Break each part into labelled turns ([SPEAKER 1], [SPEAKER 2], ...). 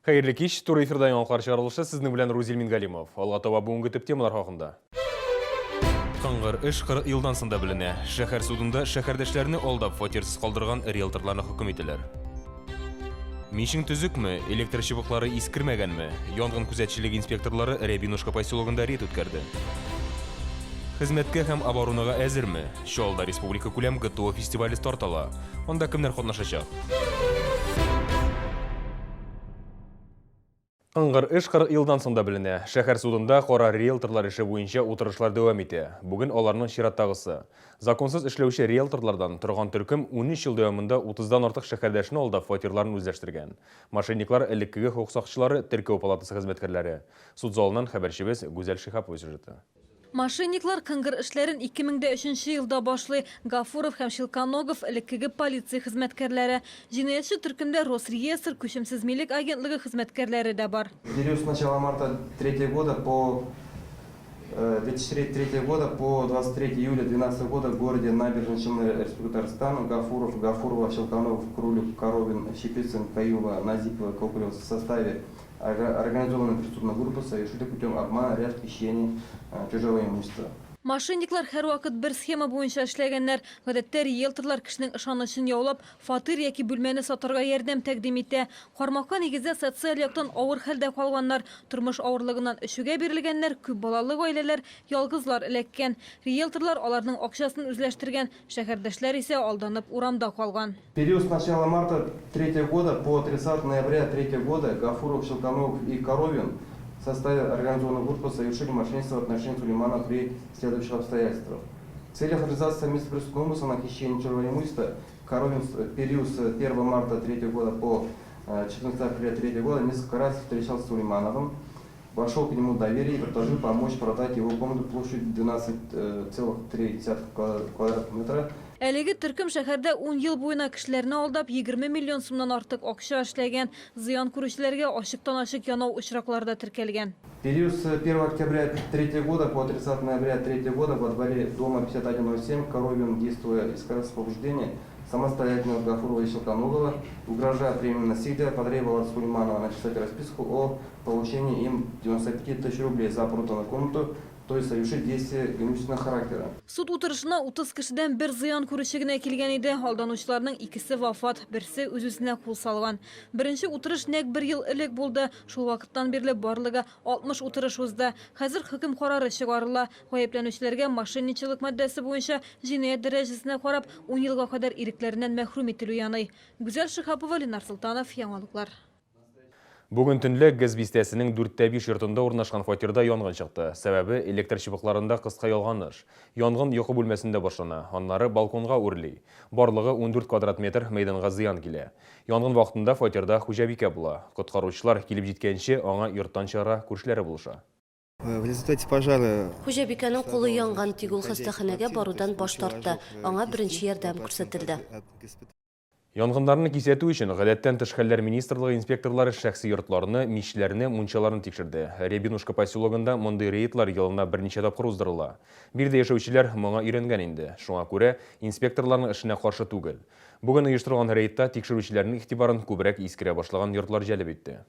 [SPEAKER 1] Хәерле кич, туры эфирда яңалыклар чыгарылышы, сезнең белән Рузил Мингалимов. Алга таба бүгенге төп темалар хакында. Кыңгыр эш 40 елдан соң да беленә. Шәһәр судында шәһәрдәшләрне алдап фатирсыз калдырган риэлторларны хөкем итәләр. Мичең төзекме? Электр чыбыклары искермәгәнме? Янгын күзәтчелеге инспекторлары Рябинушка поселогында рейд үткәрде. Хезмәткә һәм оборонага әзерме? Чаллыда республикакүләм ГТО фестивале старт ала. Анда кемнәр катнашачак? Кыңгыр эш 40 елдан соң да беленә. Шәһәр судында кара риэлторлар эше буенча утырышлар дәвам итә. Бүген аларның чираттагысы. Законсыз эшләүче риэлторлардан торган төркем 13 ел дәвамында утыздан артык шәһәрдәшне алдап фатирларын үзләштергән. Мошенниклар элеккеге хокук сакчылары, теркәү палатасы хезмәткәрләре. Суд залыннан хәбәрчебез Гүзәл Шиһапова сюжеты.
[SPEAKER 2] Мошенниклар кыңгыр эшләрен 2003 нче елда башлый. Гафуров һәм Щелконогов, элеккеге полиция хезмәткәрләре. Җинаятьче төркемдә Росреестр, күчемсез милек агентлыгы хезмәткәрләре дә бар.
[SPEAKER 3] В период с начала марта третьего года по 2003 года по 23 июля двенадцатого года в городе Набережные Челны, Республика Татарстан, Гафуров, Гафурова, Щелканов, Крулюк, Коровин, Щепицын, Каюмова, Назипова, Коколева в составе организованной преступной группы совершили путем обмана ряд хищений чужого имущества.
[SPEAKER 2] Мошенниклар һәрвакыт бер схема буенча эшләгәннәр. Гадәттә, риэлторлар кешенең ышанычын яулап, фатир яки бүлмәне сатарга ярдәм тәкъдим итә. Кармакка нигездә социаль яктан авыр хәлдә калганнар, тормыш авырлыгыннан эчүгә бирелгәннәр, күп балалы гаиләләр, ялгызлар эләккән. Риэлторлар аларның акчасын үзләштергән, шәһәрдәшләр исә алданып урамда калган.
[SPEAKER 3] Период с начала марта третьего года по 30 ноября третьего года Гафуров, Щелканов и Коровин в составе организованной группы совершили мошенничество в отношении Сулеймана при следующих обстоятельствах. В целях реализации совместного преступного умысла на хищение чужого имущества Коровин в период с 1 марта третьего года по 14 апреля третьего года несколько раз встречался с Сулеймановым, вошел к нему в доверие и предложил помочь продать его комнату площадью 12,3 квадратных метра.
[SPEAKER 2] Әлеге төркем шәһәрдә ун ел буена кешеләрне алдап, 20 миллион сумнан артык акча эшләгән. Зыян күрүчеләргә ачыктан-ачык янау очраклары да теркәлгән.
[SPEAKER 3] Период с 1 октября третьего года по 30 ноября третьего года во дворе дома 5107 Коровин, действуя из красного побуждения, самостоятельно от Гафурова и Щелканогова, угрожая приемом насилия, потребовал от Сулейманова написать расписку о получении им 95 тысяч рублей за проданную комнату, то есть совершить действия имущественного характера.
[SPEAKER 2] Суд утырышына 30 кешедән бер зыян күрүче генә килгән иде. Алданучыларның икесе вафат, берсе үз-үзенә кул салган. Беренче утырыш нәкъ бер ел элек булды. Шул вакыттан бирле барлыгы 60 утырыш узды. Хәзер хөкем карары чыгарыла. Гаепләнүчеләргә мошенничалык маддәсе буенча җинаять дәрәҗәсенә карап, ун елга кадәр ирекләреннән мәхрүм ителү яный. Гүзәл Шиһапова, Ленар Солтанов, Яңалыклар.
[SPEAKER 1] Бүген төнлә ГЭС бистәсенең 4-5 йортында урнашкан фатирда янгын чыкты. Сәбәбе, электр чыбыкларында кыска ялганыш. Янгын йокы бүлмәсендә башлана, аннары балконга үрли. Барлыгы 14 квадрат метр мәйданга зыян килә. Янгын вакытында фатирда хуҗабикә була. Коткаручылар килеп җиткәнче, аңа йорттан чыгарга күршеләре булыша.
[SPEAKER 4] В результате пожара
[SPEAKER 5] Хуҗабикәнең кулы янган, тик ул хастаханәгә барудан баш тартты. Аңа беренче ярдәм күрсәтелде.
[SPEAKER 1] Янгыннарны кисәтү өчен Гадәттән тыш хәлләр министрлыгы инспекторлары шәхси йортларны, мичләрне, мунчаларны тикшерде. Рябинушка поселогында мондый рейдлар елына берничә тапкыр уздырыла. Биредә яшәүчеләр моңа өйрәнгән инде. Шуңа күрә инспекторларның эшенә каршы түгел. Бүген оештырылган рейдта тикшерүчеләрнең игътибарын күбрәк искерә башлаган йортлар җәлеп итте.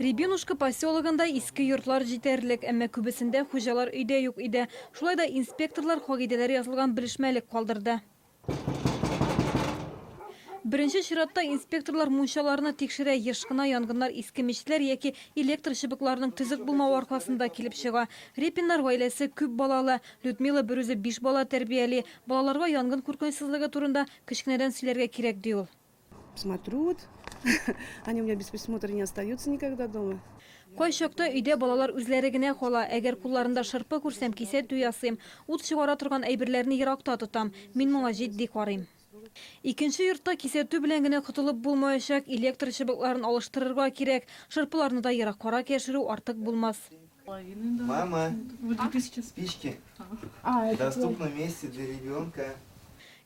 [SPEAKER 2] Рябинушка поселогында иске йортлар җитәрлек, әмма күбесендә хуҗалар өйдә юк иде. Шулай да инспекторлар кагыйдәләр язылган белешмәлек калдырды. Беренче чиратта инспекторлар мунчаларны тикшерә, еш кына янгыннар иске мичләр яки электр чыбыкларының төзек булмавы аркасында килеп чыга. Репиннар гаиләсе күп балалы. Людмила берүзе биш бала тәрбияли. Балаларга янгын куркынычсызлыгы турында кечкенәдән сөйләргә кирәк, ди ул.
[SPEAKER 6] Смотрю вот, они у меня без присмотра не остаются никогда дома.
[SPEAKER 2] Кайчакта өйдә балалар үзләре генә кала. Әгәр кулларында шырпы күрсәм, кисәтү ясыйм. Ут чыгара торган әйберләрне еракта тотам. Мин моңа җитди карыйм. Икенче йортта кисәтү белән генә котылып булмаячак, электр чыбыкларын алыштырырга кирәк. Шырпыларны да ераккарак яшерү артык булмас.
[SPEAKER 4] Мама, спички в доступном месте для ребенка.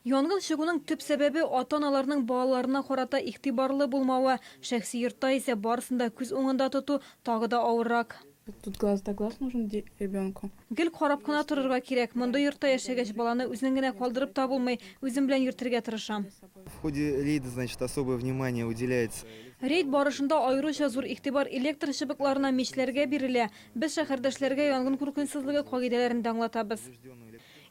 [SPEAKER 2] Янгын чыгуның төп сәбәбе, ата-аналарның балаларына карата игътибарлы булмавы. Шәхси йортта исә барысын да күз уңында тоту тагы да авыррак.
[SPEAKER 6] Тут глаз да глаз нужен ребенку.
[SPEAKER 2] Гел карап кына торырга кирәк. Мондый йортта яшәгәч, баланы үзен генә калдырып та булмый. Үзем белән йөртергә тырышам.
[SPEAKER 4] В ходе рейда, значит, особое внимание уделяется.
[SPEAKER 2] Рейд барышында аеруча зур игътибар электр чыбыкларына, мичләргә бирелә. Без шәһәрдәшләргә янгын куркынычсызлыгы кагыйдәләрен дә аңлатабыз.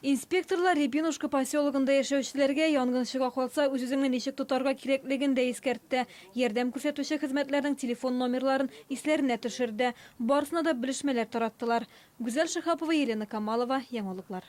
[SPEAKER 2] Инспекторлар Рябинушка поселогында яшәүчеләргә янгын чыга калса, үз-үзеңне ничек тотарга кирәклеген дә искәртте. Ярдәм күрсәтүче хезмәтләрнең телефон номерларын исләренә төшерде. Барысына да белешмәләр тараттылар. Гүзәл Шиһапова, Елена Камалова, Яңалыклар.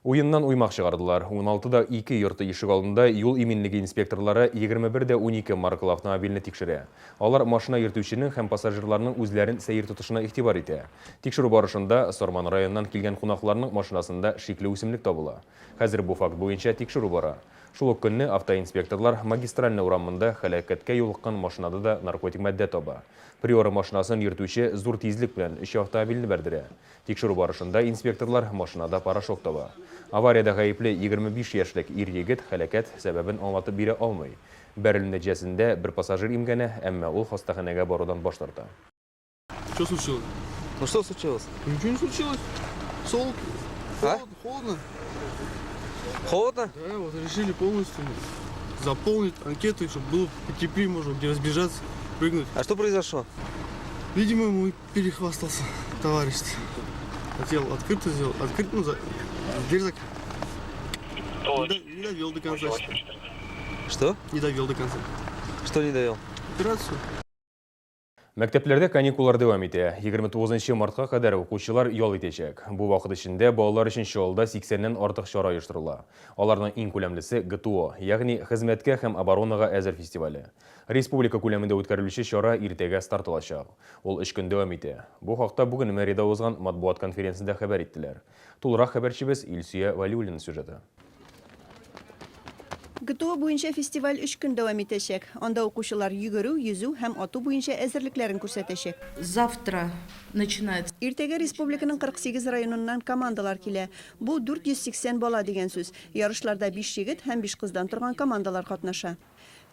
[SPEAKER 1] Уеннан уймак чыгардылар. 16 да 2 йорты ишегалдында юл иминлеге инспекторлары 21 дә 12 маркалы автомобильне тикшерә. Алар машина йөртүченең һәм пассажирларның үзләрен сәер тотышына игътибар итә. Тикшерү барышында Сарман районыннан килгән кунакларның машинасында шикле үсемлек табыла. Хәзер бу факт буенча тикшерү бара. Шул ук көнне автоинспекторлар Магистральная урамында һәлакәткә юлыккан машинада да наркотик матдә таба. Приора машинасын йөртүче зур тизлек белән өч автомобильне бәрдерә. Тикшерү барышында инспекторлар машинада порошок таба. Авариядә гаепле 25 яшьлек ир-егет һәлакәт сәбәбен аңлатып бирә алмый. Бәрелү нәтиҗәсендә бер пассажир имгәнә, әмма ул хастаханәгә барудан баш тарта.
[SPEAKER 7] Что случилось?
[SPEAKER 4] Ну что случилось?
[SPEAKER 7] Ничего не случилось. Солод.
[SPEAKER 4] А?
[SPEAKER 7] Холодно.
[SPEAKER 4] Холодно?
[SPEAKER 7] Да, вот решили полностью заполнить анкету, чтобы было потеплее, можно где разбежаться, прыгнуть.
[SPEAKER 4] А что произошло?
[SPEAKER 7] Видимо, мой перехвастался товарищ. Хотел открыто сделать, открыто, ну, за... дверь закрыл. Не, не довел до конца.
[SPEAKER 4] Что?
[SPEAKER 7] Не довел до конца.
[SPEAKER 4] Что не довел?
[SPEAKER 7] Операцию.
[SPEAKER 1] Мәктәпләрдә каникуллар дәвам итә. 29 мартка кадәр укучылар ял итәчәк. Бу вакыт эчендә балалар өчен Чаллыда 80 нән артык чара оештырыла. Аларның иң күләмлесе ГТО, ягъни Хезмәткә һәм оборонага әзер фестивале. Республика күләмендә үткәрелүче чара иртәгә старт алачак. Ул өч көн дәвам итә. Бу хакта бүген мэриядә узган матбугат конференциясендә хәбәр иттеләр. Тулырак хәбәрчебез Илсөя Вәлиуллина сюжеты.
[SPEAKER 8] ГТО буенча фестиваль өч көн дәвам итәчәк. Анда укучылар йөгерү, йөзү һәм ату буенча әзерлекләрен күрсәтәчәк.
[SPEAKER 9] Завтра начинается.
[SPEAKER 8] Иртәгә республиканың 48 районыннан командалар килә. Бу 480 бала дигән сүз. Ярышларда биш егет һәм биш кыздан торган командалар катнаша.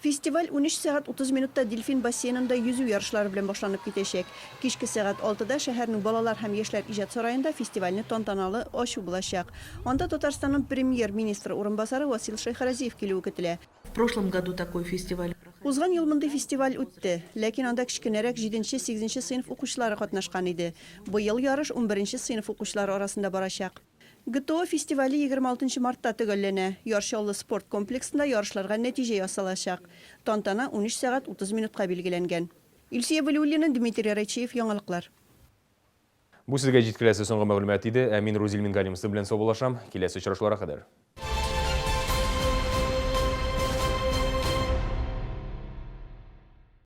[SPEAKER 8] Фестиваль 13 сәгать 30 минутта Дельфин бассейнында йөзү ярышлары белән башланып китәчәк. Кичке сәгать алтыда шәһәрнең Балалар һәм яшьләр иҗат сараенда фестивальне тантаналы ачу булачак. Анда Татарстанның Премьер-министры урынбасары Васил Шәйхразиев килүе көтелә.
[SPEAKER 9] В прошлом году такой фестиваль проходил.
[SPEAKER 8] Узган ел мондый фестиваль үтте, ләкин анда кечкенәрәк җиденче-сигезенче сыйныф укучылары катнашкан иде. Быел ярыш унберенче сыйныф укучылары арасында барачак. ГТО фестивале 26 мартта төгәлләнә. Яр Чаллы спорт комплексында ярышларга нәтиҗә ясалачак. Тантана 13 сәгать 30 минутка билгеләнгән. Илсөя Вәлиуллина, Дмитрий Райчеев, Яңалыклар.
[SPEAKER 1] Бу сезгә җиткереләсе соңгы мәгълүмат иде. Ә мин Рузил Мингалимов белән саубуллашам. Киләсе очрашуларга кадәр.